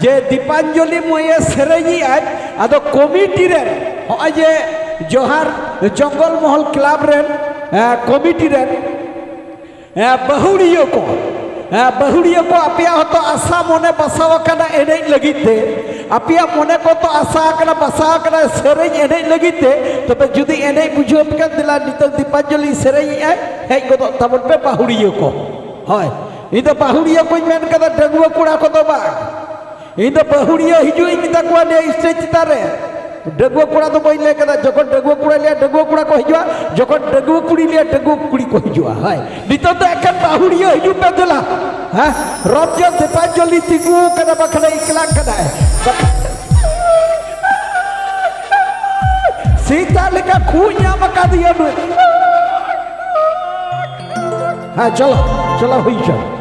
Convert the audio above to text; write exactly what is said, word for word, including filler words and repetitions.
ᱡᱮ ᱫᱤᱯᱟᱧᱡᱚᱞᱤ ᱢᱟᱹᱭᱮ ᱥᱮᱨᱮᱧᱮᱜᱼᱟᱭ, ᱟᱫᱚ ᱠᱚᱢᱤᱴᱤ ᱨᱮᱱ, ᱦᱚᱸᱜᱼᱚᱭ ᱡᱮ ᱡᱚᱦᱟᱨ ᱡᱚᱝᱜᱚᱞ ᱢᱚᱦᱚᱞ ᱠᱞᱟᱵᱽ ᱨᱮᱱ, ᱮ, ᱠᱚᱢᱤᱴᱤ ᱨᱮᱱ, ᱮ, ᱵᱟᱹᱦᱩᱲᱤᱭᱟᱹ ᱠᱚ, ᱮ, ᱵᱟᱹᱦᱩᱲᱤᱭᱟᱹ ᱠᱚ, ᱟᱯᱮᱭᱟᱜ ᱦᱚᱸᱛᱚ ᱟᱥᱟ ᱢᱚᱱᱮ ᱵᱟᱥᱟᱣ ᱟᱠᱟᱱᱟ ᱮᱱᱮᱡ ᱞᱟᱹᱜᱤᱫ ᱛᱮ, ᱟᱯᱮᱭᱟᱜ ᱢᱚᱱᱮ ᱠᱚ ᱛᱚ ᱟᱥᱟ ᱟᱠᱟᱱᱟ, ᱵᱟᱥᱟ ᱟᱠᱟᱱᱟ ᱥᱮᱨᱮᱧ ᱮᱱᱮᱡ ᱞᱟᱹᱜᱤᱫ ᱛᱮ᱾ ᱛᱚᱵᱮ ᱡᱩᱫᱤ ᱮᱱᱮᱡ ᱵᱩᱡᱷᱟᱹᱣ ᱯᱮ ᱠᱷᱟᱱ, ᱫᱮᱞᱟ ᱱᱤᱛᱚᱜ ᱫᱤᱯᱟᱧᱡᱚᱞᱤ ᱥᱮᱨᱮᱧᱮᱜᱼᱟᱭ, ᱦᱮᱡ ᱜᱚᱫᱚᱜ ᱛᱟᱵᱚᱱ ᱯᱮ ᱵᱟᱹᱦᱩᱲᱤᱭᱟᱹ ᱠᱚ᱾ ᱦᱳᱭ, ᱤᱧ ᱫᱚ ᱵᱟᱹᱦᱩᱲᱤᱭᱟᱹ ᱠᱚᱧ ᱢᱮᱱ ᱠᱟᱫᱟ, ᱰᱟᱺᱜᱩᱣᱟᱹ ᱠᱚᱲᱟ ᱠᱚᱫᱚ ᱵᱟᱝ᱾ ᱤᱧ ᱫᱚ ᱵᱟᱹᱦᱩᱲᱤᱭᱟᱹ ᱦᱤᱡᱩᱜ ᱤᱧ ᱢᱮᱛᱟ ᱠᱚᱣᱟ ᱱᱤᱭᱟᱹ ᱥᱴᱮᱡᱽ ᱪᱮᱛᱟᱱ ᱨᱮ᱾ ᱰᱟᱺᱜᱩᱣᱟᱹ ᱠᱚᱲᱟ ᱫᱚ ᱵᱟᱹᱧ ᱞᱟᱹᱭ ᱠᱟᱫᱟ, ᱡᱚᱠᱷᱚᱱ ᱰᱟᱺᱜᱩᱣᱟᱹ ᱠᱚᱲᱟ ᱞᱟᱹᱭᱟ ᱰᱟᱺᱜᱩᱣᱟᱹ ᱠᱚᱲᱟ ᱠᱚ ᱦᱤᱡᱩᱜᱼᱟ, ᱡᱚᱠᱷᱚᱱ ᱰᱟᱺᱜᱩᱣᱟᱹ ᱠᱩᱲᱤ ᱞᱟᱹᱭᱟ ᱰᱟᱺᱜᱩᱣᱟᱹ ᱠᱩᱲᱤ ᱠᱚ ᱦᱤᱡᱩᱜᱼᱟ᱾ ᱦᱳᱭ, ᱱᱤᱛᱚᱜ ᱫᱚ ᱮᱠᱷᱮᱱ ᱵᱟᱹᱦᱩᱲᱤᱭᱟᱹ ᱦᱤᱡᱩᱜ ᱯᱮ ᱫᱮᱞᱟ᱾ ᱦᱮᱸ, ᱨᱚᱢᱡᱚ ᱫᱤᱯᱟᱧᱡᱚᱞᱤ ᱛᱤᱸᱜᱩ ᱠᱟᱱᱟ, ᱵᱟᱠᱷᱟᱱ ᱮᱠᱞᱟᱜ ᱠᱟᱱᱟᱭ᱾ ᱥᱮᱛᱟ ᱞᱮᱠᱟ ᱠᱷᱩᱜ ᱧᱟᱢ ᱟᱠᱟᱫᱮᱭᱟ ᱱᱩᱭ᱾ ᱦᱮᱸ, ᱪᱚᱞᱚ, ᱪᱚᱞᱚ, ᱦᱩᱭ ᱦᱚᱪᱚ᱾